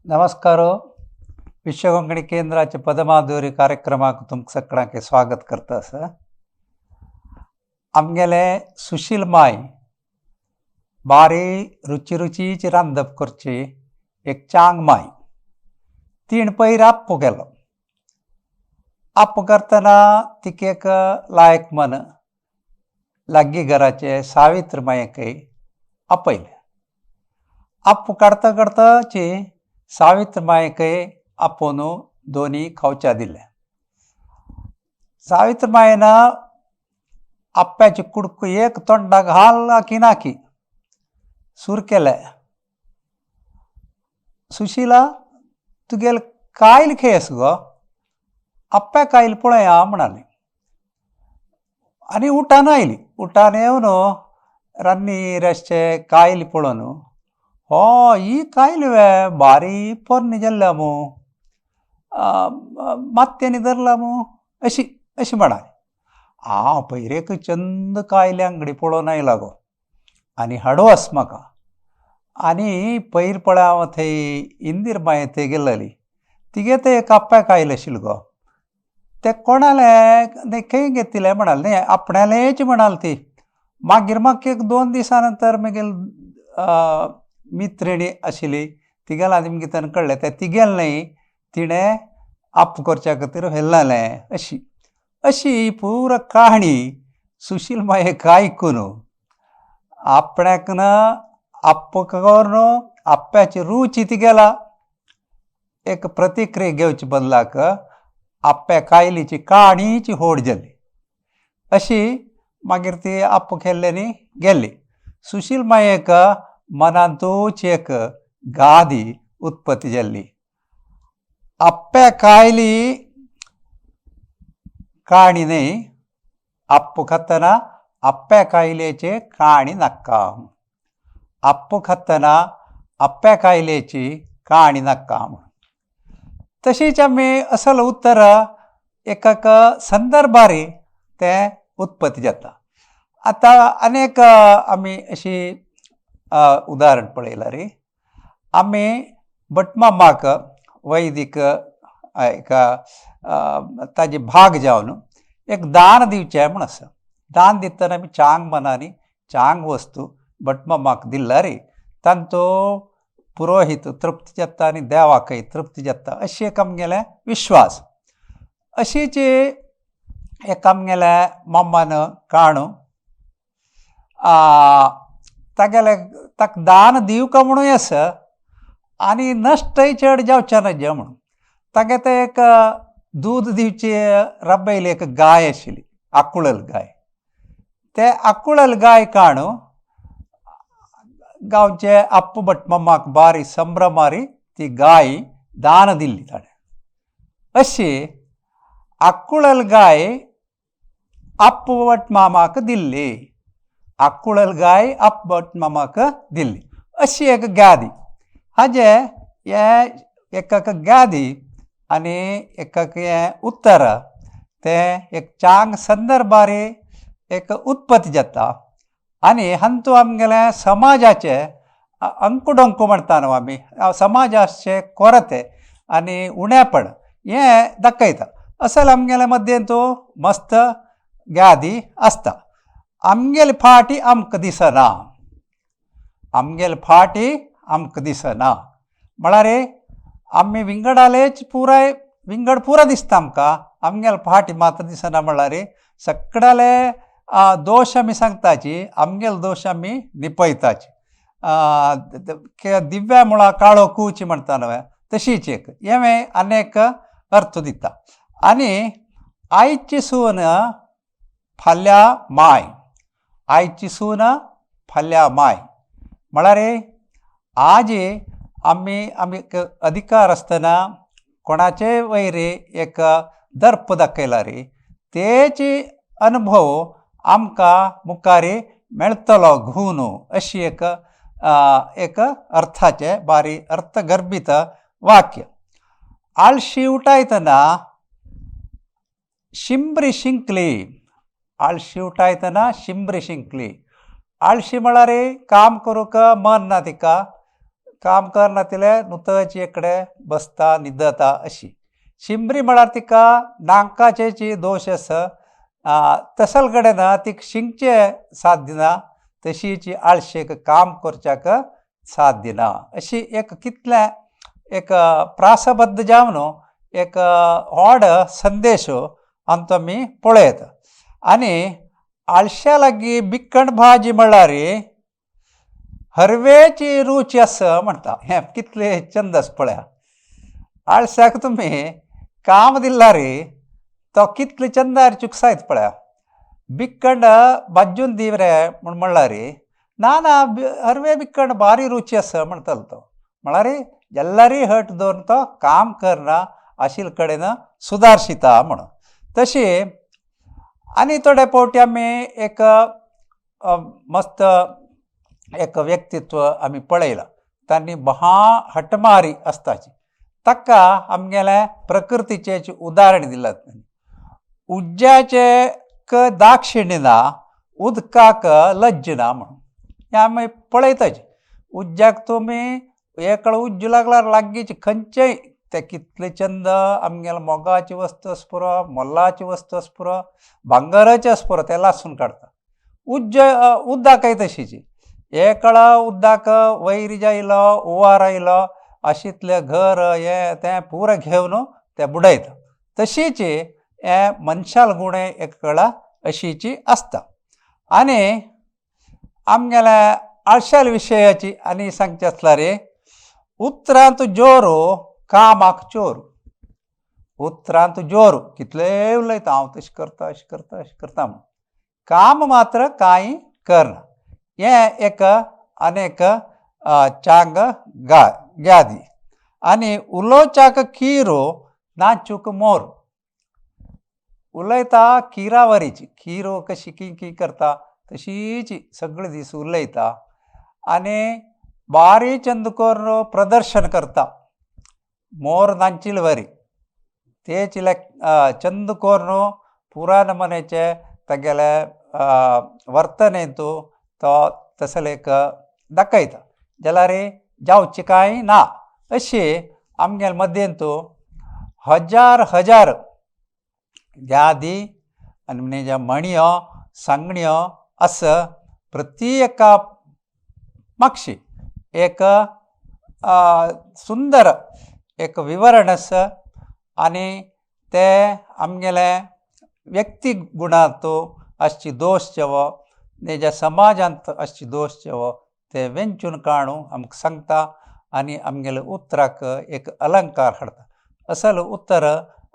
नमस्कार. विश्व कोंकणी केंद्राचे पदमाधुरी कार्यक्रमाक तुमकां सगळ्यांक स्वागत करता आसा. आमगेले सुशील माय बारी रुची रुचीची रांदप करची एक चांग माय. तीण पयर आप्पो केलो. आप्पो करतना तिका एक लायक मन लागीं घराचे सावित्र मायकय आपयलें. आप्पो काडता काडताची सावित्र मायकय आपोवन दोनी खावच्या दिलें. सावित्र मायन आप्प्याची कुडको एक तोंडाक घाल की नाकी सूर केलें. सुशिला तुगेल कायल खंय आसा गो, आप्प्या कायल पळया म्हणाली आनी उठान आयली. उठान येवन रान्नीर आसचे कायल पळोवन, हो ही कायल वे बारी पोरणी जाल्ल्या मू, मातयेनी धरला मू, अशी अशी म्हणाली. हांव पयरेक चंद कायले अंगडी पळोवन आयला गो आनी हाडोस म्हाका. आनी पयर पळय हांव थंय इंदीर मांय थंय गेल्ली, तिगे थंय एक आप्प्या कायल आशिल्लें गो, तें कोणालें खंय घेतिल्लें म्हणालें, न्ही आपणालेंच म्हणाल ती. मागीर म्हाका एक 2 दिसां नंतर मागीर मित्रिणी आशिल्ली तिगेल्या निमगितान कळ्ळें तें तिगेलें न्ही, तिणें आप्प करच्या खातीर व्हेल्लें. अशी अशी पुरा कहाणी सुशील मायेक आयकून आपणाक ना आप्प करून आप्प्याची रुची तिगेला एक प्रतिक्रिया घेवचे बदलाक आप्प्या कायलीची काणीची होड जाली. अशी मागीर ती आप्प केल्ल्यानी गेली. सुशील मायेक मनांतूच एक गादी उत्पत्ती जाल्ली. आप्प्या कायली काणी न्ही, आप्प खातना आप्प्या कायलेचे काणी नाका. आप्प खातना आप्प्या कायलेची काणी नाका. तशीच आमी असल उत्तर एकाक संदर्भार तें उत्पत्ती जाता. आतां अनेक आमी अशी उदाहरण पळयलां रे. आमी भटमामाक वैदीक एका ताजे भाग जावन एक दान दिवचें म्हूण आसा. दान दितना आमी चांग मनांनी चांग वस्तू भटमामाक दिला रे, तांचो पुरोहीत तृप्ती जाता आनी देवाकय तृप्ती जाता, अशी एक आमगेलें विश्वास. अशीच एक आमगेल्या मामान काणू तागेले ताका दान दिवका म्हणून आसा आनी नश्टय चड जावचें ना जें म्हणून. तागे तें एक दूद दिवची रबयली एक गाय आशिल्ली, आकुळल गाय. ते आकुळल गाय काणू गांवचे आप्पू भटमामाक बारी संभ्रमारी ती गाय दान दिल्ली ताणें. अशी आकुळल गाय आप्पू भटमामाक दिल्ली, आकुळल गाय आप्पू भटमामाक दिल्ली, अशी एक गादी. हाजे हें एक गादी आनी एक हें उत्तर तें एक चांग संदर्भार एक उत्पत्ती जाता. आनी हांतू आमगेलें समाजाचें अंकूडंकू म्हणटा न्हू आमी, समाजाचे कोरते आनी उणेपण हें दाखयता. असल आमगेले मद्दें तो मस्त गादी आसता. आमगेली फाटी आमकां दिसना, आमगेली फाटी आमकां दिसना म्हळ्यार आमी विंगडालेच पुराय विंगड पुरो दिसता आमकां, आमगेले फाटी मात्र दिसना. म्हळ्यार सगळ्याले दोश आमी सांगताची, आमगेले दोश आमी लिपयताची. दिव्या मुळा काळो कूची म्हणटा न्हय, तशीच एक हें अनेक अर्थ दिता. आनी आयची सून फाल्यां माय, आयची सून फाल्यां माय म्हळ्यार आज आमी आमी अधिकार आसतना कोणाचेय वयर एक दर्प दाखयला रे, तेच अनुभव आमकां मुखार मेळटलो घून, अशी एक एक अर्थाचें बारी अर्थगर्भीत वाक्य. आळशी उठायतना शिंबरी शिंकली, आळशी उठायतना शिंबरी शिंकली. आळशी म्हळ्यार काम करूंक मन ना तिका, काम करनातिलें नुतची एकडे बसता न्हिदता अशी. शिंबरी म्हळ्यार तिका नाकाचेची दोश आसा तसल कडेन तिका शिंकचें साथ दिना तशीची आळशेक काम करच्याक साथ दिना. अशी एक कितलें एक प्रासबद्ध जावन एक व्हड संदेश आमचो आमी पळयता. आनी आळश्या लागीं बिक्कण भाजी म्हळ्यार हरवेची रूच आसा म्हणटा. हें कितलें चंद आसा पळया. आळश्याक तुमी काम दिल्यार तो कितले चंदार चुकसायत पळया. बिक्कंड भाजून दी रे म्हूण म्हणल्यार ना ना हरवे बिक्कंड बारी रुची आसा म्हणटालो तो. म्हळ्यार जेल्लारी हट दवरून तो काम करना आशिल्ले कडेन सुदारशिता म्हणून. तशी आनी थोडे फावटी आमी एक मस्त एक व्यक्तित्व आमी पळयलां. तांणी महा हटमारी आसताची ताका आमगेलें प्रकृतीचें उदाहरण दिलां. उज्याचें दाक्षिण्य ना उदकाक लज्ज ना म्हणून. हें आमी पळयताच. उज्याक तुमी एकळ उज्ज लागल्यार लागींच खंयचेय ते कितले चंद आमगेले मोगाची वस्तू आस पुरो, मोलाची वस्तू आस पुरो, भांगराची आस पुरो, ते लासून काडटा. उज्ज उदकय तशीच. एकळ उदक वयर आयलो हुंवार आयलो अशितलें घर हें तें पुरो घेवन तें बुडयता. तशीच हें मनशाल गुण एक कळा अशीची आसता. आनी आमगेल्या आळशाल विशयाची आनी सांगचें आसल्यार उतरांत जोर कामाक चोर. उतरांत जोर कितलें उलयता हांव तशें करता अशें करता अशें करता म्हूण, काम मात्र कांय करना. हें एक अनेक चांग गा ग्यादी. आनी उलोवच्याक किरो नाचूक मोर. उलयता किरावरीची. किरो कशी की की करता तशीच सगळे दीस उलयता आनी बारी चंद करून प्रदर्शन करता. मोर नाचिल्ले वरी तेच चंद करून पुराण मनेचे तागेले वर्तनेंतू तो तसले एक दाखयता जाल्यार जावचें कांय ना. अशें आमगेले मदेंतू हजार हजार यादी आनी म्हणजे म्हणयो सांगण्यो आसा. प्रती एका मागशी एक सुंदर एक विवरण आसा आनी ते आमगेले व्यक्ती गुणांत आसची दोश जेवो ज्या समाजांत आसची दोश जेवो ते वेंचून काडून आमकां सांगता आनी आमगेले उतराक एक अलंकार हाडटा. असल उतर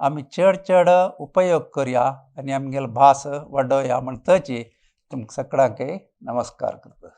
आमी चड चड उपयोग करया आनी आमगेली भास वाडोवया म्हणटची तुमकां सगळ्यांक नमस्कार करता.